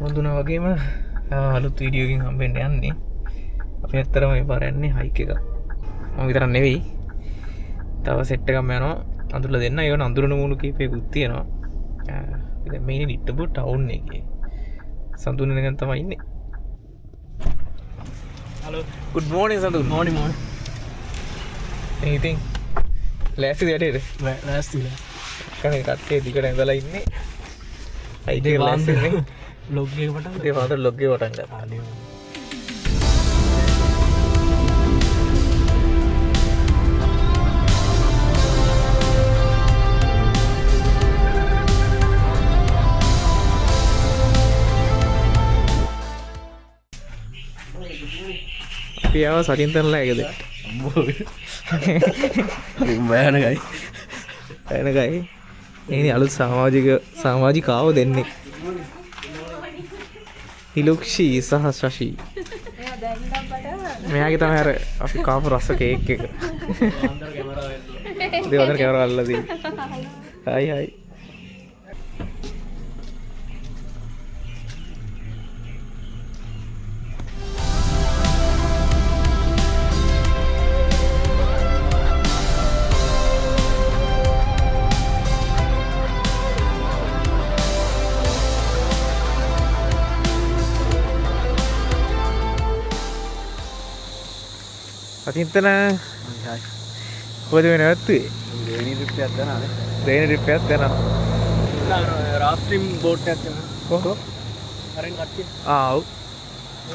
පොරොන්දුනා වගේම අලුත් වීඩියෝ එකකින් හම්බෙන්න යන්නේ. අපි ඇත්තටම මේ පාර යන්නේ හයික් එකක්. මම විතරක් නෙවෙයි. තව සෙට් එකක්ම යනවා. අඳුරලා දෙන්න. ඒ වගේ අඳුරන මූණු කීපයකුත් තියෙනවා. අපි දැන් මේ ඉන්නේ නිට්ටඹුව ටවුන් එකේ. සඳුන් වෙනකන් තමයි ඉන්නේ. Hello. Good morning Sandun. Morning morning. මේ ඉතින් ලෑස්තිද වැඩේට? ලෑස්තිලා. කනේ කට්ටිය දිගට ඇඳලා ඉන්නේ. හයික් එක ලෑස්ති නේ. ලොග් එක පටන් ඉතින් පාන්දර ලොග් එක පටන් ගත්තා. අනේ. අපි ආව සචින්තනලා එකද? භයානකයි. භයානකයි. මේ අලුත් සමාජිකාව දෙන්නේ. හිලුක්ෂි සහ ශශි. මෙයාගේ තමයි අර අපි කාපු රස කේක් එක. දේවදර කැමරා අල්ලලා තියෙන්නේ. හයි හයි. අචින්තන කොහෙද මේ නැවතුවේ? දෙවෙනි ට්‍රිප් එකක් යනවා නේ. දෙවෙනි ට්‍රිප් එකක් යනවා. රාෆ්ටිං බෝට් එකක් යනවා. කොහොම? අරන් කට්ටිය. ආ ඔව්.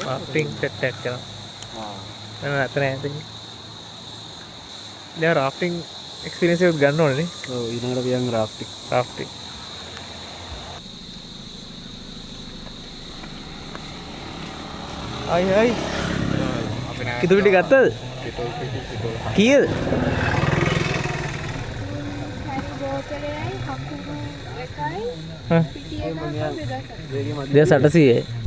රාෆ්ටිං සෙට් එකක් යනවා. ආ. නෑ නෑ අතන ඈත ඉන්නේ. දැන් රාෆ්ටිං එක්ස්පීරියන්ස් එකක් ගන්න ඕනේ නේ. ඔව් ඊළඟට අපි යන් රාෆ්ටිං. රාෆ්ටිං. හයි හයි. කිතු පිටි ගත්තද? කීයද? බෝතලයයි හකුරු එකයි පිටි එකයි 2800.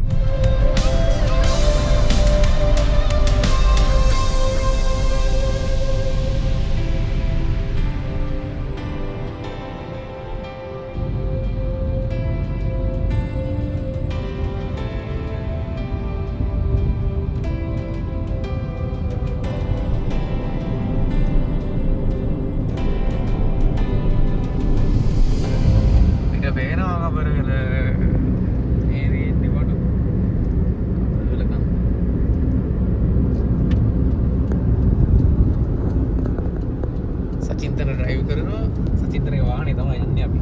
සචින්තන ඩ්‍රයිව් කරනවා. සචින්තනගේ වාහනේ තමයි යන්නේ අපි.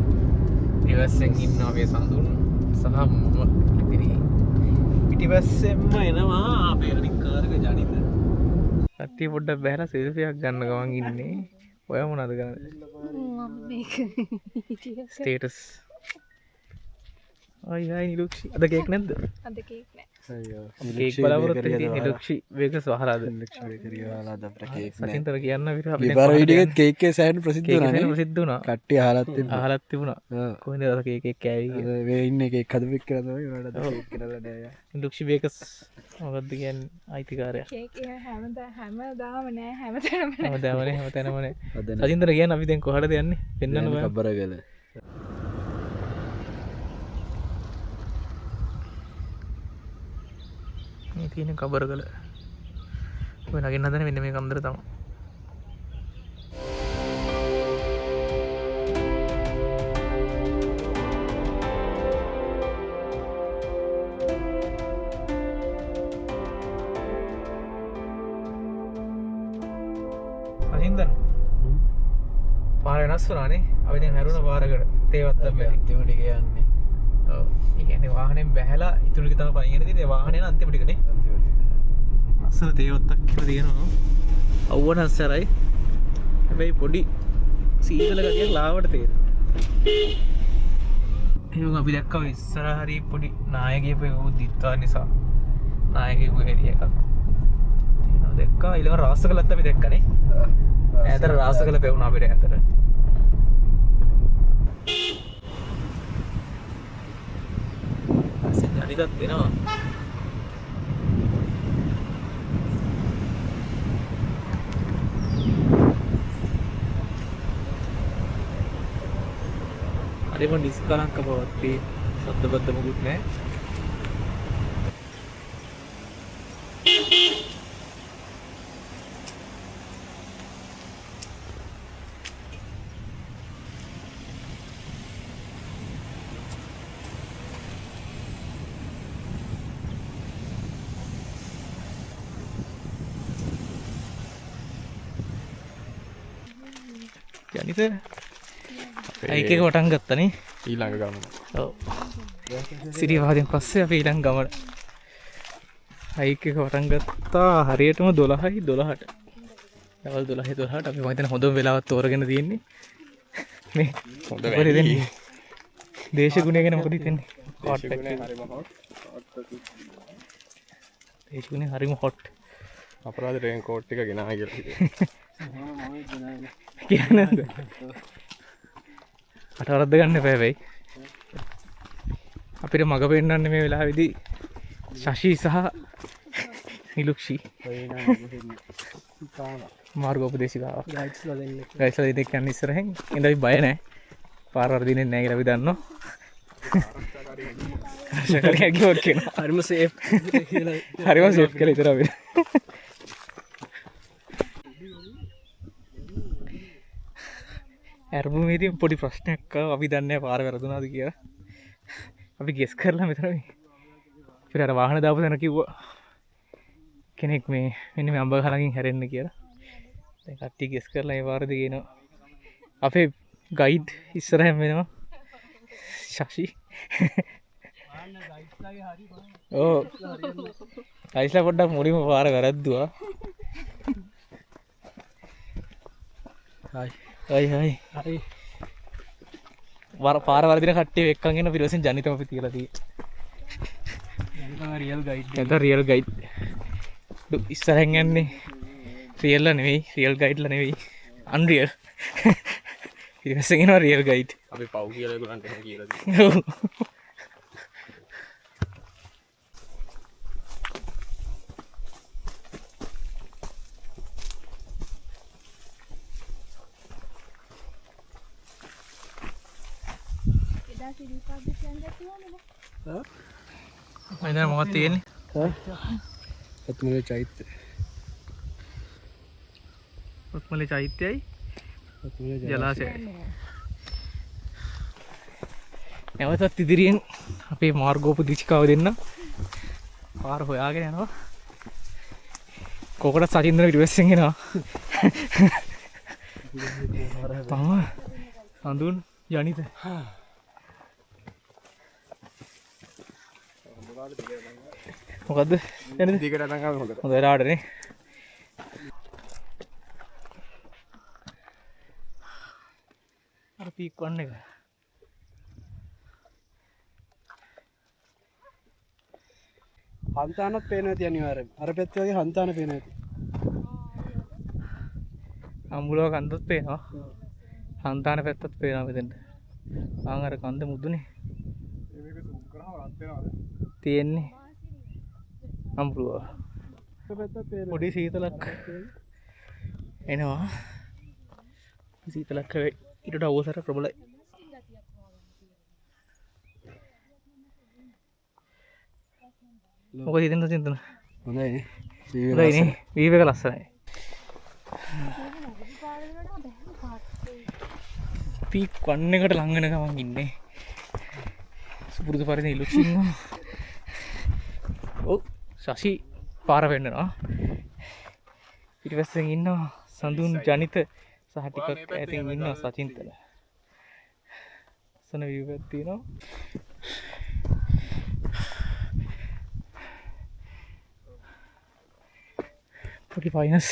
රිවර්ස් එකෙන් ඉන්නවා අපේ සඳුන් සහ මම ඉදිරියේ. පිටිපස්සෙන්ම එනවා අපේ අනිත් කාර් එක ජනිත. කට්ටිය පොඩ්ඩක් බහැලා සෙල්ෆි එකක් ගන්න ගමන් ඉන්නේ. ඔයා මොනවද කරන්නේ? මම මේක ස්ටේටස්. හයි හයි නිලුක්ෂි. අද කේක් නැද්ද? අද කේක් නෑ. අයියෝ. කේක් බලාපොරොත්තු වෙන්නේ නිලුක්ෂි බේකර්ස් වහලාද? නිලුක්ෂි බේකරි වහලා අද අපිට කේක් නෑ. සචින්තන කියන්න අපිට අපි මේ පාර වීඩියෝ එකෙත් කේක් එක සෑහෙන ප්‍රසිද්ධ කේක් වුණා සෑහෙන නේ. ප්‍රසිද්ධ වුණා. කට්ටිය අහලත් තිබුණා. අහලත් තිබුණා. ඔව්. කොහෙන්ද අර කේක් එක කෑවේ කියලා. අර මේ ඉන්නේ කේක් හදපු එක්කෙනා තමයි. උනාට අද කේක් ගෙනල්ලා නෑ යා. නිලුක්ෂි බේකර්ස් මොකද්ද කියන්නේ අයිතිකාරයා. කේක් එහෙම හැමදාම නෑ, හැමතැනම නෑ. හැමදාම නෑ, හැමතැනම නෑ. අද නෑ. සචින්තන කියන්න අපි දැන් කොහටද යන්නේ? පෙන්නන්න බෑ. කබරගල. මේ තියෙන කබරගල. ඔය නගින්න හදන මෙන්න මේ කන්දර තමයි. සචින්තන පාර වෙනස් වුණානේ. අපි දැන් හැරුණ පාරකට තේවත්තක් බැරි. අන්තිම ටික යන්නේ. ඔව්. ඒ කියන්නේ වාහනයෙන් බැහැලා ඉතුරු ටික තමයි පයින් යන තියෙන්නේ. වාහනේ යන අන්තිම ටිකනේ. අන්තිම ටික. ලස්සන තේවත්තක් කියලා තියෙනවා. අවුව නම් සැරයි. හැබැයි පොඩි සීතල ගතියක් ලාවට තේරෙනවා. එහෙනම් අපි දැක්කා ඉස්සර හරි පොඩි නාය ගියපු එක උත් දිත්වා නිසා. නාය ගියපු ඒරියා එකක්. තියෙනවා දැක්කා. ඊළඟ රාසකලත් අපි දැක්කනේ. ඈතට රාසකල පෙවුනා අපිට ඈතට. ජනිතත් වෙනවා. හරිම නිස්කලංක බවක් තියෙන. සද්ද බද්ද මොකුත් නෑ. ජනිත හයික් එක පටන් ගත්තනේ. ඊළඟ ගමන. ඔව්. සිරිපාදෙන් පස්සේ අපි ඊළඟ ගමන. හයික් එක පටන් ගත්තා හරියටම 12යි 12ට. දවල් 12යි 12ට අපි මම හිතන්නේ හොඳම වෙලාවක් තෝරගෙන තියෙන්නේ. මේ හොඳ මොකද වැඩි. හිතෙන්නේ? දේශගුණය ගැන මොකද හිතෙන්නේ? දේශගුණය හරිම හොට්. දේශගුණය හරිම හොට්. අපරාධ රේන් කෝට් එක ගෙනා කියලා හිතුවා. කියන්නද? කට වරද්ද ගන්න එපා හැබැයි. අපිට මග පෙන්නන්නේ මේ වෙලාවේදී ශශි සහ නිලුක්ෂි මාර්ගෝපදේශිකාවක්. ගයිඩ්ස්ලා දෙන්නෙක්. ගයිස්ලා දෙන්නෙක් යන්නේ ඉස්සරහෙන්. ඉතින් අපි බය නෑ. පාර වරදින්නේ නෑ කියලා අපි දන්නවා. ආරක්ෂාකාරී හැඟීමක් එනවා. හරිම සේෆ් කියලා. හරිම සේෆ් කියලා ඉතර අපිට. ඇරඹුමේදී පොඩි ප්‍රශ්නයක් ආවා. අපි දන්නේ නෑ පාර වැරදුනාද කියලා. අපි ගෙස් කරලා මෙතන මේ අපිට අර වාහන දාපු තැන කිව්වා කෙනෙක් මේ මෙන්න මේ අඹ ගහ ළඟින් හැරෙන්න කියලා. දැන් කට්ටිය ගෙස් කරලා ඒ පාර දිගේ එනවා. අපේ ගයිඩ් ඉස්සරහින් වෙනවා ශශි. ඔව්. ගයිඩ්ස්ලා පොඩ්ඩක් මුලින්ම පාර වැරද්දුවා. හයි. හයි හයි. හරි. වර පාර වරදින කට්ටිය එක්කන් එන පිරිවසින් ජනිතම අපි තියලා තියෙන්නේ. දැන් තමයි රියල් ගයිඩ්. දැන් තමයි රියල් ගයිඩ්. ඉස්සරහින් යන්නේ රියල්ලා නෙවෙයි, රියල් ගයිඩ්ලා නෙවෙයි. අන්රියල්. පිරිවසින් එනවා රියල් ගයිඩ්. අපි පව් කියලා ඒගොල්ලන්ට එහෙම කියලා තියෙනවා. එදා සිරිපාද කියන්න තියුණේ නේ. මම හිතන්නේ මොකක්ද තියෙන්නේ? පත්මලේ චෛත්‍ය. පත්මලේ චෛත්‍යයි පත්මලේ ජලාශයයි. නැවතත් ඉදිරියෙන් අපේ මාර්ගෝපදේශිකාව දෙන්න පාර හොයාගෙන යනවා. කොකට සචින්ද්‍ර පිටිපස්සෙන් එනවා. තම සඳුන් ජනිත. මොකද්ද ජනිත? දිගට අරන් ආවේ හොඳට. හොඳ වෙලාවට නේ. අර පීක් වන් එක. හන්තානත් පේනවා ඇති අනිවාර්යයෙන්ම. අර පැත්තේ වගේ හන්තාන පේනවා ඇති. අඹුලව කන්දත් පේනවා. හන්තාන පැත්තත් පේනවා මෙතෙන්ට. ආන් අර කන්ද මුදුනේ. මේක සූම් කරාම රත් වෙනවද? තියෙන්නේ අඹුලව. පැත්තත් පේනවා. පොඩි සීතලක් එනවා. සීතලක් හැබැයි ඊට වඩා අවසර ප්‍රබලයි. මොකද හිතෙන්නේ චින්තන? හොඳයි නේ. හොඳයි නේ. වීව් එක ලස්සනයි. පීක් වන් එකට ලං වෙන ගමන් ඉන්නේ. සුපුරුදු පරිදි ඉලුක්ෂ ඉන්නවා. ඔව් ශශි පාර වෙන්නනවා. පිටිපස්සෙන් ඉන්නවා සඳුන් ජනිත සහ ටිකක් ඈතින් ඉන්නවා සචින්තල. ලස්සන වීව් එකක් තියෙනවා. පොඩි ෆයිනස්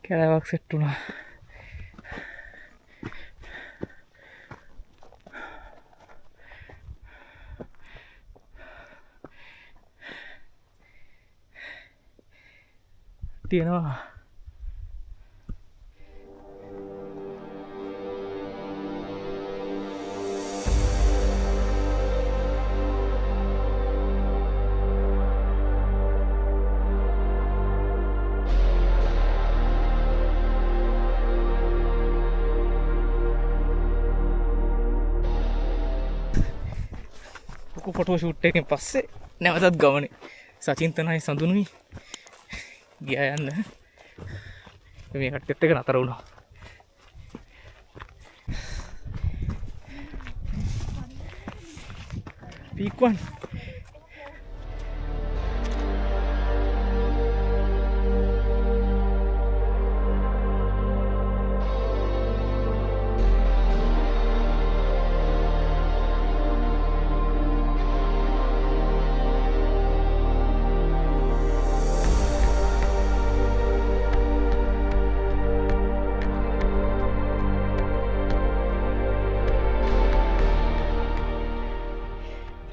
කැලෑවක් සෙට් වුණා. තියෙනවා. ලොකු ෆොටෝ ෂූට් එකකින් පස්සේ නැවතත් ගමනේ සචින්තනයි සඳුනුයි ගියා යන්න. මේ කට්ටියත් එක්ක නතර වුණා. පීක් වන්.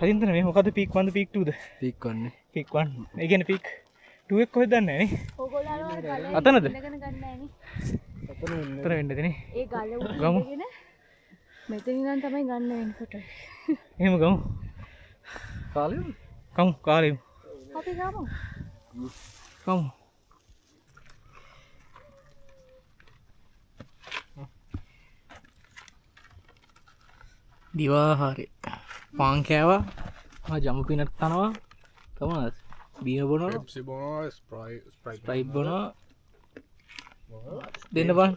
හරින්දන මේ මොකද පීක් 1 ද පීක් 2 ද? පීක් 1 නේ. පීක් 1. ඒ කියන්නේ පීක් 2 එක කොහෙද දන්නේ නැහැ නේ. ඕගොල්ලෝ අර ගල අතනද? ඉඳගෙන ගන්න නෑනේ. අතන වෙන්නේ. අතන වෙන්නද නේ? ඒ ගල උඩ ගමු. ඉඳගෙන මෙතන ඉඳන් තමයි ගන්න වෙන්නේ ෆොටෝ එක. එහෙම ගමු. කාලෙ කමු කාලෙමු. අපි ගමු. කමු. දිවාහාරය. පාන් කෑවා. ආ ජම්බු පීනට් කනවා. තමයි බීම බොනවා. පෙප්සි බොනවා, ස්ප්‍රයිට් ස්ප්‍රයිට් බොනවා. දෙන්න බං.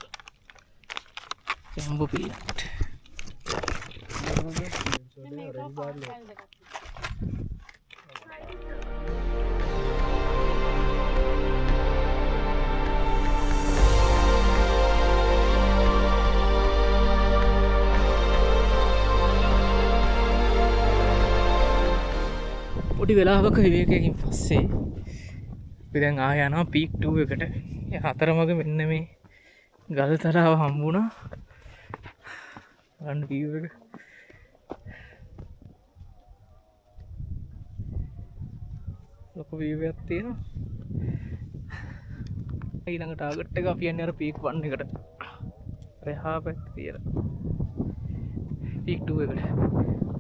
ජම්බු පීනට්. පොඩි වෙලාවක විවේකයකින් පස්සේ අපි දැන් ආය යනවා පීක් 2 එකට. ඒ අතරමඟ මෙන්න මේ ගල් තරාව හම්බුණා. බලන්න වීව් එක. ලොකු වීව් එකක් තියෙනවා. ඊළඟ ටාගට් එක අපි යන්නේ අර පීක් 1 එකට. අර එහා පැත්තේ තියෙන පීක් 2 එකට.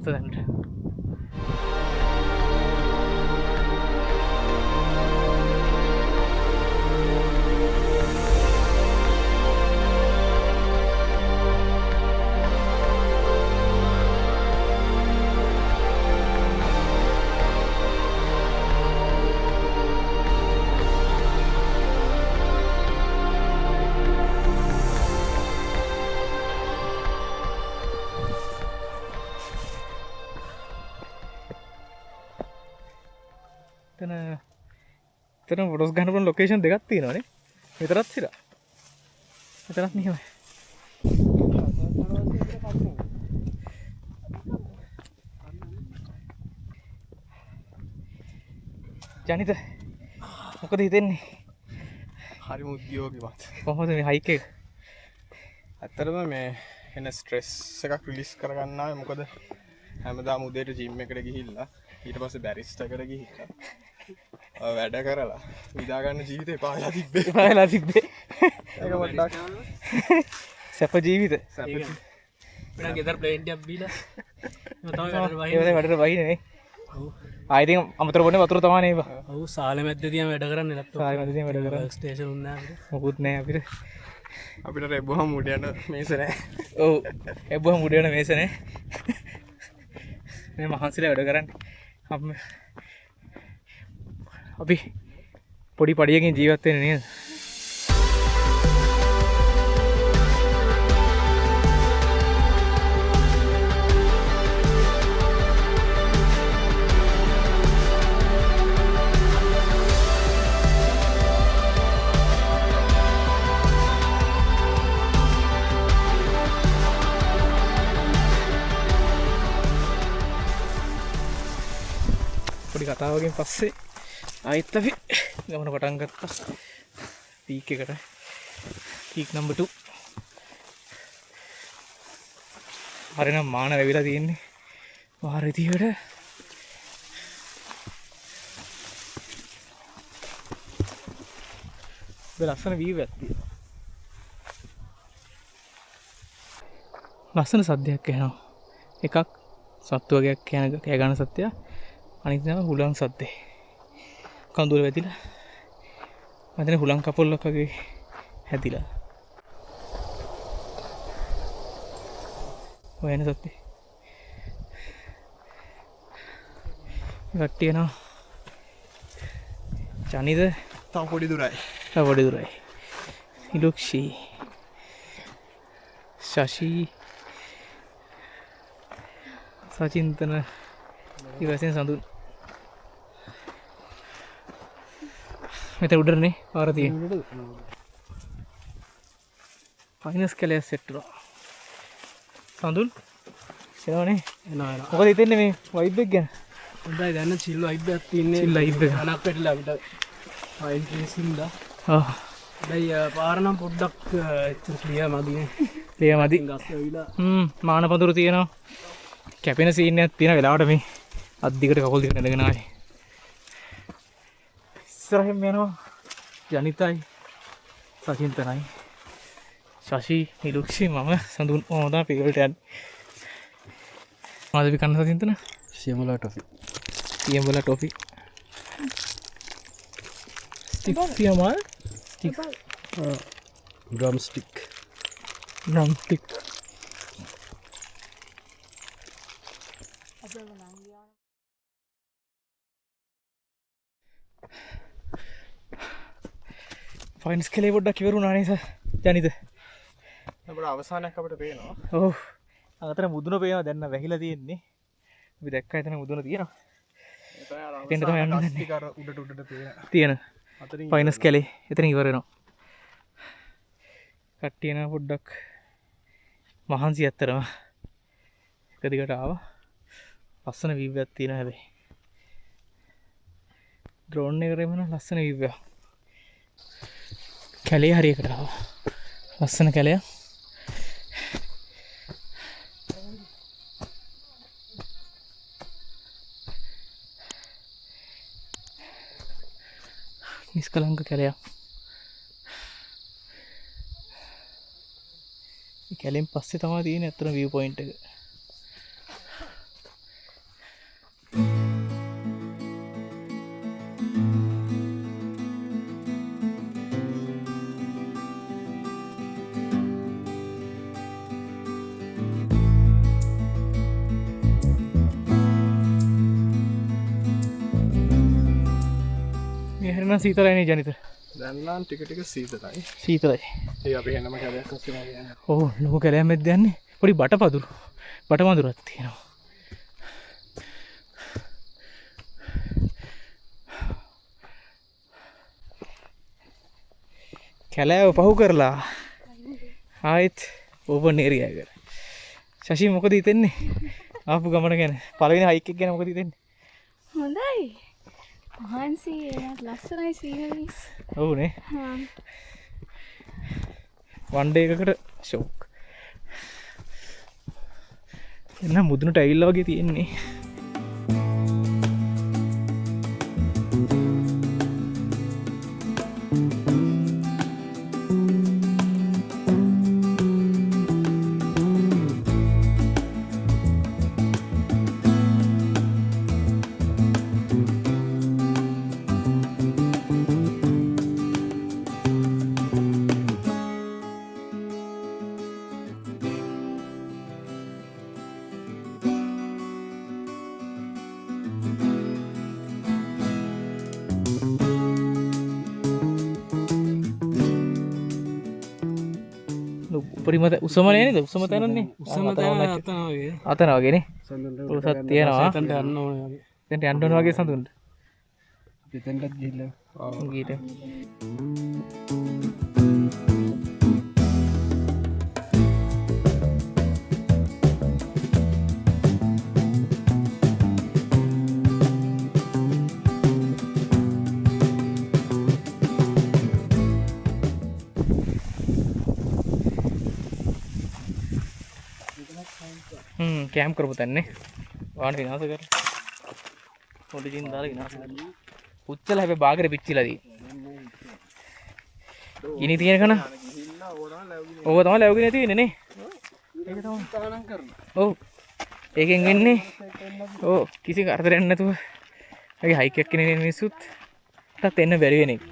ඔතනට. එතන ෆොටෝස් ගන්න පුළුවන් ලොකේෂන් දෙකක් තියෙනවානේ. මෙතරත් සිරා. මෙතරත් නියමයි. ජනිත මොකද හිතෙන්නේ? හරිම උද්‍යෝගිමත්. කොහොමද මේ හයික් එක? ඇත්තටම මේ එන ස්ට්‍රෙස් එකක් රිලීස් කරගන්න ආවේ. මොකද හැමදාම උදේට ජිම් එකට ගිහිල්ලා ඊට පස්සේ බැරිස්ටා එකට ගිහිල්ලා වැඩ කරලා නිදා ගන්න ජීවිතේ එපා වෙලා තිබ්බේ. එපා වෙලා තිබ්බේ. ඒක පොඩ්ඩක් සැප ජීවිත. සැප ජීවිත. වෙන ගෙදර ප්ලේන් ටිකක් බීලා මම තමයි වැඩට ඒ වහින්නේ. වගේ වැඩට වහින්නේ නේ. ඔව්. ආයෙ ඉතින් අමතර බොන්නේ වතුර තමයි නේ බා. ඔව්, සාලෙ මැද්ද තියන් වැඩ කරන්නේ ලැප්ටොප්. සාලෙ මැද්ද තියන් වැඩ කරන්නේ. වර්ක් ස්ටේෂන් උන් නෑ අපිට. මොකුත් නෑ අපිට. අපිට රෙබ්බුවම මුඩ යන මේස නෑ. ඔව්, රෙබ්බුවම මුඩ යන මේස නෑ. මේ මහන්සිලා වැඩ කරන්නේ. අපි පොඩි පඩියකින් ජීවත් වෙන්නේ නේද? පොඩි කතාවකින් පස්සේ ආයෙත් අපි ගමන පටන් ගත්තා පීක් එකට. Peak number 2. හරිනම් මාන වැවිලා තියෙන්නේ වාර විදියට. ඔබ ලස්සන වීව් එකක් තියෙනවා. ලස්සන සද්දයක් ඇහෙනවා. එකක් සත්තු වගේක් කෑ ගන්න සත්‍යයක්. අනිත් නම හුලං සද්දේ. කඳුල වැදිලා. මම හිතන්නේ හුලං කපොල්ලක් වගේ හැදිලා. ඔය එන සද්දේ. කට්ටිය එනවා. ජනිද? තව පොඩි දුරයි. තව පොඩි දුරයි. ඉලුක්ෂි. ශශි. සචින්තන ඉවසෙන් සඳුන්. මෙතන උඩටනේ පාර තියෙන්නේ. ෆයිනස් කැලයක් සෙට් වුණා. සඳුන් එනවනේ. එනවා, එනවා. මොකද හිතෙන්නේ මේ වයිබ් එක ගැන? හොඳයි, දැන් නම් චිල් වයිබ් එකක් තියෙන්නේ. චිල් වයිබ් එක. ගණක් වැටිලා අපිට ෆයින් ට්‍රීස් හින්දා. ඔව්. හැබැයි පාර නම් පොඩ්ඩක් එච්චර ක්ලියර් මදි නේ. ක්ලියර් මදි. ගස් ඇවිල්ලා. මාන පඳුරු තියෙනවා. කැපෙන සීන් එකක් තියෙන වෙලාවට මේ අත් දිගට කකුල් දෙක නැලගෙන ආවේ. ඉස්සරහින් යනවා ජනිතයි සචින්තනයි ශශි නිලුක්ෂි මම සඳුන් ඔහොම තමයි පිළිවෙලට යන්නේ. මොනවද අපි කන්න සචින්තන? සියඹලා ටොෆි. සියඹලා ටොෆි. ස්ටික් සියමල් stick. Drum stick. Drum stick. Finals කලේ පොඩ්ඩක් ඉවර වුණා නේද ජනිත? අපිට අවසානයක් අපිට පේනවා. ඔව්. අතන මුදුන පේනවා දැන් නම් වැහිලා තියෙන්නේ. අපි දැක්කා එතන මුදුන තියෙනවා. එතෙන්ට තමයි යන්න හදන්නේ. ටික අර උඩට උඩට පේන. තියෙන. අතරින් ෆයිනස් කැලේ එතන ඉවර වෙනවා. කට්ටිය නම් පොඩ්ඩක් මහන්සි ඇත්තටම. එක දිගට ආවා. ලස්සන වීව් එකක් තියෙනවා හැබැයි. ඩ්‍රෝන් එකට එමන ලස්සන වීව් එකක්. කැලේ හරියකට ආවා. ලස්සන කැලයක්. නිස්කලංක කැලයක්. මේ කැලෙන් පස්සේ තමයි තියෙන්නේ ඇත්තටම view point එක. මේ හරිනම් සීතලයි නේ ජනිත? දැන් නම් ටික ටික සීතලයි. සීතලයි. ඒ අපි එනම කැලයක් අස්සේ වගේ යන්නේ. ඔව් ලොකු කැලයක් මැද්ද යන්නේ. පොඩි බටපදුරු. බටමඳුරක් තියෙනවා. කැලෑව පහු කරලා ආයෙත් ඕපන් ඒරියා එකට. ශශි මොකද හිතෙන්නේ? ආපු ගමන ගැන. පළවෙනි හයික් එක ගැන මොකද හිතෙන්නේ? හොඳයි. මහන්සි ඒවත් ලස්සනයි සීනරීස්. ඔව් නේ. වන් ඩේ එකකට ෂෝක්. එන්න මුදුනට ඇවිල්ලා වගේ තියෙන්නේ. උපරිම උසම නෑ නේද? උසම තැනනේ. උසම තැන අතන වගේ. අතන වගේ නේ. සඳුන්ට උසක් තියෙනවා. එතනට යන්න ඕනේ වගේ. එතනට යන්න ඕන වගේ සඳුන්ට. අපි එතනටත් ගිහිල්ලා. ගිහිල්ලා. කෑම් කරපු තැන්නේ. වාහන විනාශ කරලා. පොඩි ජීන් දාලා විනාශ කරලා. පුච්චලා හැබැයි බාගරේ පිච්චිලා තියෙන්නේ. ගිනි තියෙන කන. ඕක තමයි ලැබුගෙන තියෙන්නේ නේ. ඒක තමයි. තහනම් කරනවා. ඔව්. ඒකෙන් වෙන්නේ ඔව් කිසි කරදරයක් නැතුව. ඒකේ හයික් එකක් කෙනෙක් මිනිස්සුත් ටත් එන්න බැරි වෙන එක.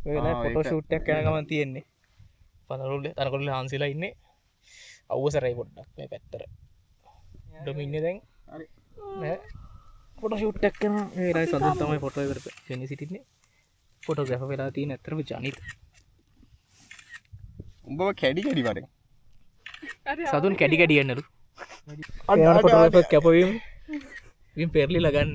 ඔය වෙලාවේ ෆොටෝ ෂූට් එකක් යන ගමන් තියෙන්නේ. පනරුල්ලේ තනකොළේ හාන්සිලා ඉන්නේ. අවුව සැරයි පොඩ්ඩක් මේ පැත්තට. ඩොම ඉන්නේ දැන්. හරි. නෑ. ෆොටෝ ෂූට් එකක් කරනවා. මේ වෙලාවේ සඳුන් තමයි ෆොටෝ එකට පෙනී සිටින්නේ. ෆොටෝග්‍රැෆර් වෙලා තියෙන ඇත්තටම ජනිත. උඹව කැඩි කැඩි වරෙන්. සතුන් කැඩි කැඩි යන්නලු. ඒවට ෆොටෝග්‍රැෆර් කැපවීම. ඉතින් පෙරලිලා ගන්න.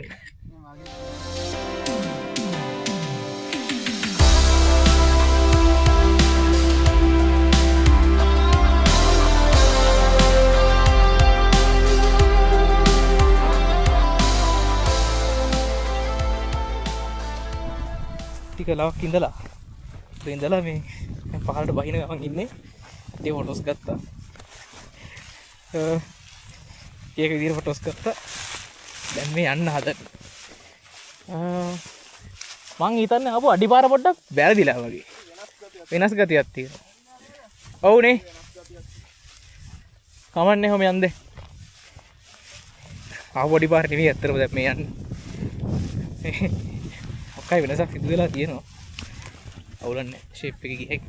ටික වෙලාවක් ඉඳලා ඉඳලා මේ පහළට බහින ගමන් ඉන්නේ. ඉතින් ෆොටෝස් ගත්තා. ඒක විදිහට ෆොටෝස් ගත්තා. දැන් මේ යන්න හදන්නේ. මං හිතන්නේ ආපු අඩිපාර පොඩ්ඩක් වැරදිලා වගේ. වෙනස් ගතියක් තියෙනවා. ඔව්නේ. කමන්නේ කොහොම යන්ද? ආපු අඩිපාර නෙවෙයි ඇත්තටම දැන් මේ යන්නේ. ඔක්කයි වෙනසක් සිදු වෙලා තියෙනවා. අවුලක් නැහැ. ෂේප් එකේ ගියයි.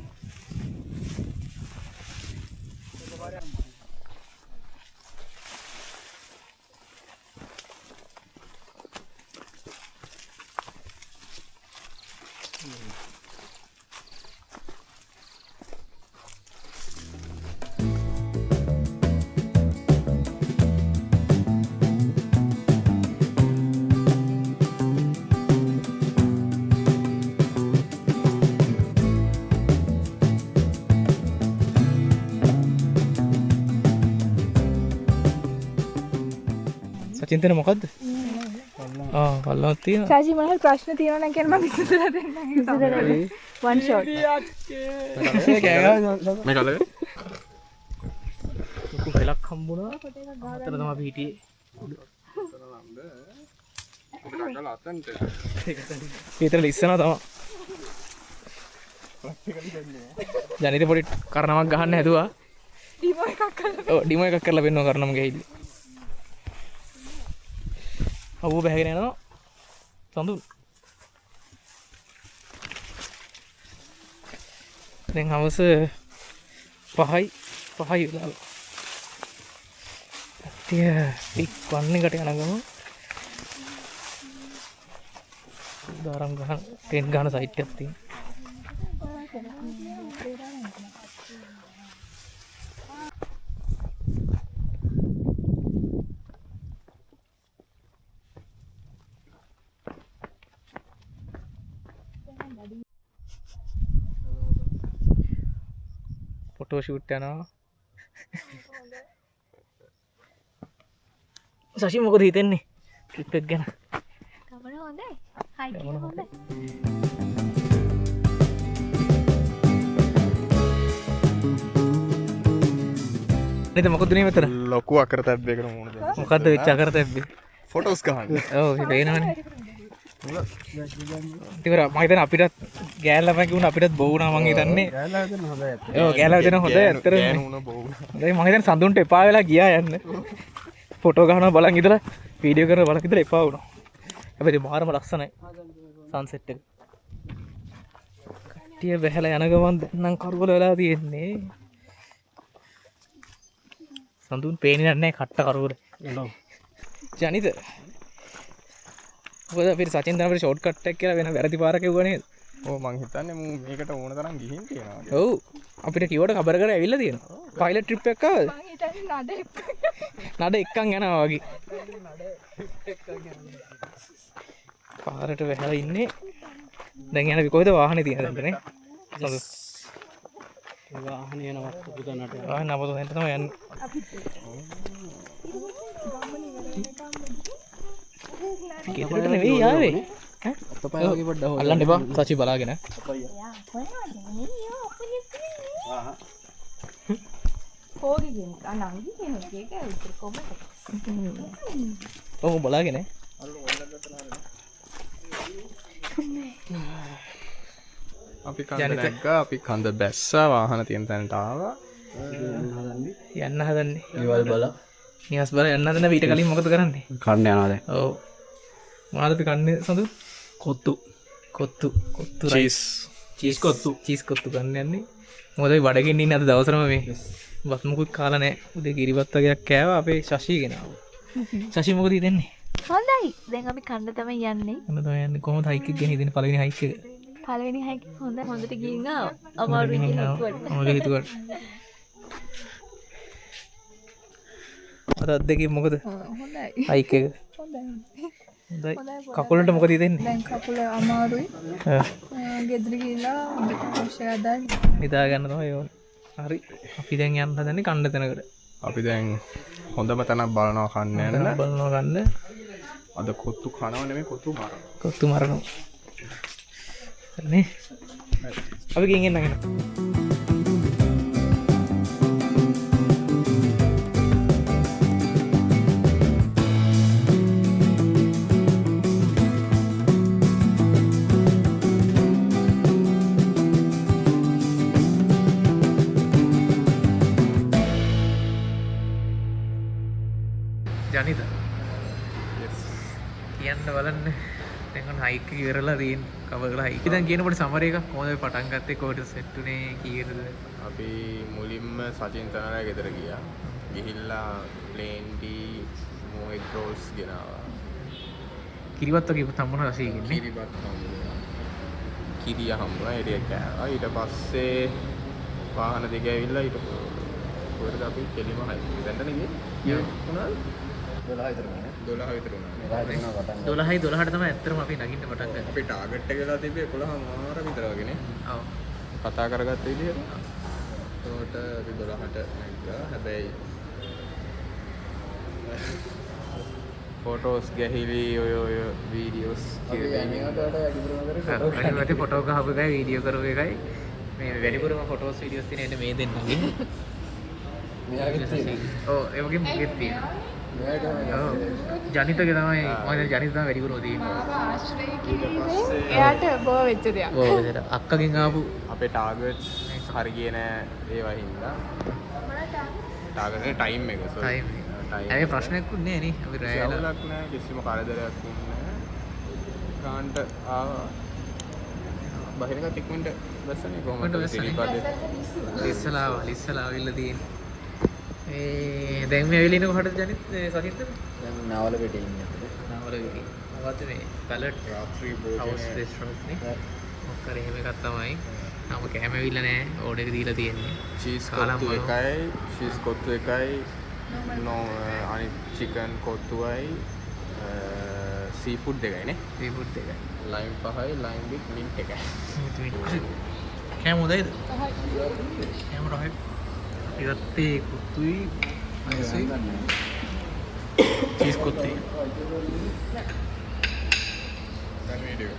චින්තන මොකද්ද? ආ පල්ලමක් තියෙනවා. චාචි මොන හරි ප්‍රශ්න තියෙනවා නම් කියන්න මම විසඳලා දෙන්නම්. වන් ෂොට්. මේක අල්ලගන්න. ලොකු වෙලක් හම්බුණා. අතන තමයි අපි හිටියේ. විතර ලිස්සනවා තමයි. ජනිත පොඩි කරනමක් ගහන්න හැදුවා. ඩිමෝ එකක් කරලා. ඔව් ඩිමෝ එකක් කරලා පෙන්නුවා කරනම ගිහිල්ලා. අවුව බැහැගෙන යනවා සඳුන්. දැන් හවස 5යි 5යි වෙලාව. ඇත්තිය පික් වන් එකට යන ගම දාරම් ගහන ටෙන්ට් ගහන සයිට් එකක් තියෙනවා. ෆොටෝ ෂූට් යනවා. සශි මොකද හිතෙන්නේ ට්‍රිප් එක ගැන? ගමන හොඳයි. හයික් එක හොඳයි. නේද මොකද උනේ මෙතන? ලොකු අකරතැබ්බයකට මුහුණ දෙන්න. මොකද්ද වෙච්ච අකරතැබ්බේ? ෆොටෝස් ගහන්න. ඔව් ඒ පේනවනේ. ඉතින් මම හිතන්නේ අපිටත් ගෑල් ළමයි කිව්වුණ අපිටත් බෝ වුණා මං හිතන්නේ. ගෑල්ලා දෙන්න හොඳයි ඇත්ත. ඔව් ගෑල්ලා දෙන්න හොඳයි ඇත්තටම. ගෑනු වුණා බෝ වුණා. හොඳයි මං හිතන්නේ සඳුන්ට එපා වෙලා ගියා යන්න. ෆොටෝ ගහනවා බලන් ඉඳලා වීඩියෝ කරනවා බලන් ඉඳලා එපා වුණා. හැබැයි මාරම ලස්සනයි සන්සෙට් එක. කට්ටිය බැහැලා යන ගමන් දැන් නම් කරුවල වෙලා තියෙන්නේ. සඳුන් පේන්නේ නැහැ කට්ට කරුවල. ජනිත මොකද අපිට සචින් දැන් අපිට ෂෝට් කට් එකක් කියලා වෙන වැරදි පාරක් එව්වා නේද? ඔව් මං හිතන්නේ මූ මේකට ඕන තරම් ගිහින් තියෙනවා වගේ. ඔව් අපිට කිව්වට කබර කර ඇවිල්ලා තියෙනවා. පයිලට් ට්‍රිප් එකක් ආවද? මං හිතන්නේ නඩ එක්ක. නඩ එක්කන් යනවා වගේ. පාරට වැහලා ඉන්නේ. දැන් යන අපි කොහෙද වාහනේ තියෙන දැන් නේ? සඳු. වාහනේ යනවා පුතනට. වාහනේ නපුතු තැනට තමයි යන්නේ. ගෙදරට නෙවෙයි ආවේ. ඈ? අතපය වගේ පොඩ්ඩක් හොයන්න. අල්ලන්න එපා සචි බලාගෙන. හෝගි කෙනෙක් ආ නංගි කෙනෙක් ඒක විතර කොහමද? ඔව් බලාගෙන. අපි කන්ද නැග්ගා, අපි කන්ද බැස්සා, වාහන තියෙන තැනට ආවා. යන්න හදන්නේ. නිවල් බලා. නිවස් බලා යන්න හදන ඊට කලින් මොකද කරන්නේ? කන්න යනවා දැන්. ඔව්. මොනවද අපි කන්නේ Sandu? Kottu. Kottu. Kottu rice. Cheese kottu. Cheese kottu කන්න යන්නේ. මොකද අපි බඩගින්න ඉන්නේ අද දවසටම මේ. බත් මොකුත් කාලා නැහැ. උදේ කිරිබත් වගේක් කෑවා අපේ ශශී ගෙනාවා. ශශී මොකද හිතෙන්නේ? හොඳයි. දැන් අපි කන්න තමයි යන්නේ. කන්න තමයි යන්නේ. කොහොමද හයික් එක ගැන හිතෙන්නේ? පළවෙනි හයික් එක. පළවෙනි හයික් හොඳ හොඳට ගිහින් ආවා. අමාරුයි කියලා හිතුවට. මගේ හිතුවට. අද අත්දැකීම මොකද? හොඳයි. හයික් එක. හොඳයි. හොඳයි. කකුලට මොකද හිතෙන්නේ? දැන් කකුල අමාරුයි. ගෙදර ගිහිල්ලා හොඳට ෆ්‍රෙෂ් එකක් දාන්න. නිදා ගන්න තමයි ඕනේ. හරි. අපි දැන් යන්න හදන්නේ කන්න තැනකට. අපි දැන් හොඳම තැනක් බලනවා කන්න යන්න. බලනවා කන්න. අද කොත්තු කනව නෙමෙයි කොත්තු මරනවා. කොත්තු මරනවා. හරිනේ. අපි ගිහින් එන්න එහෙනම්. ජනිත කියන්න බලන්න දැන් ඔන්න හයික් එක ඉවරලා තියෙන කවර් කරලා හයික්. ඉතින් කියනකොට සමරි එකක් කොහොමද අපි පටන් ගත්තේ, කොහෙද සෙට් උනේ කීයටද? අපි මුලින්ම සචින් තනරා ගෙදර ගියා. ගිහිල්ලා ප්ලේන් ටී මෝ එග් රෝල්ස් ගෙනාවා. කිරිබත් වගේ හම්බුණා රසී කියන්නේ. කිරිබත් හම්බුණා. කිරිය හම්බුණා, ඒ ටික කෑවා. ඊට පස්සේ වාහන දෙක ඇවිල්ලා ඊට කොහෙද අපි කෙලිම හයික් එක දැන්ටනේ ගියේ. ගියේ මොනවද? 12 විතර වුණා. 12 විතර වුණා. 12යි 12ට තමයි ඇත්තටම අපි නගින්න පටන් ගත්තේ. අපි ටාගට් එක වෙලා තිබ්බේ 11 විතර වගේ නේ. ඔව්. කතා කරගත්ත විදිහට. එතකොට අපි 12ට නැග්ගා. හැබැයි ෆොටෝස් ගැහිලි ඔය ඔය වීඩියෝස් අපි අනේවට වඩා වැඩිපුරම කරේ ෆොටෝ. ෆොටෝ ගහපු එකයි වීඩියෝ කරපු එකයි මේ වැඩිපුරම ෆොටෝස් වීඩියෝස් තියෙන එන්නේ මේ දෙන්නගේ. මෙයාගෙත් තියෙනවා. ඔව් ඒ වගේම මුගෙත් තියෙනවා. මෙයාගේ ජනිතගේ තමයි මම හිතන්නේ ජනිත තමයි වැඩිපුරම තියෙන්නේ. මාව ආශ්‍රය කිරීමෙන් එයාට බෝ වෙච්ච දෙයක්. ඔව් එතන අක්කගෙන් ආපු අපේ ටාගට්ස් හරි ගියේ නෑ ඒවා හින්දා. ටාගට් එක ටයිම් එක සෝරි. ටයිම් එක. හැබැයි ප්‍රශ්නයක් උන්නේ නෑ නේ. අපි රෑ වෙලා අවුලක් නෑ, කිසිම කරදරයක් වුණේ නෑ. ගාන්ට ආවා. බහින එකත් ඉක්මනට බැස්සනේ කොහොමද? ඉක්මනට බැස්සනේ. සිරිපාදේ. ලිස්සලා ආවා, ලිස්සලා ආවිල්ලා තියෙන්නේ. මේ දැන් මේ ඇවිල්ලා ඉන්නේ කොහටද ජනිත් සචින්ද? දැන් නාවල පිටේ ඉන්නේ අපිට. නාවල පිටේ. මොකද්ද මේ පැලට් රාත්‍රී හවුස් භෝජනය. රෙස්ටොරන්ට් නේ. මොකක් හරි එහෙම එකක් තමයි. තාම කෑම ඇවිල්ලා නෑ. ඕඩර් එක දීලා තියෙන්නේ. චීස් කාලා කොත්තු බලමු. එකයි, චීස් කොත්තු එකයි, නෝ අනිත් චිකන් කොත්තුවයි, සී ෆුඩ් දෙකයි නේ. සී ෆුඩ් දෙකයි. ලයිම් පහයි, ලයිම් විත් මින්ට් එකයි. කෑම හොඳයිද? කෑම රහයි. අපි ගත්තේ කොත්තුයි රයිසුයි චීස් කොත්තුයි. ගන්න වීඩියෝ.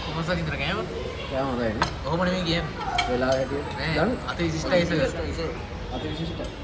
කොහොමද සචින්ද්‍ර කෑම? කෑම හොඳයි නේ. ඔහොම නෙමෙයි කියන්නේ. වෙලාව හැටියට. නෑ ගන්න. අති විශිෂ්ටයි සර්. අති විශිෂ්ටයි.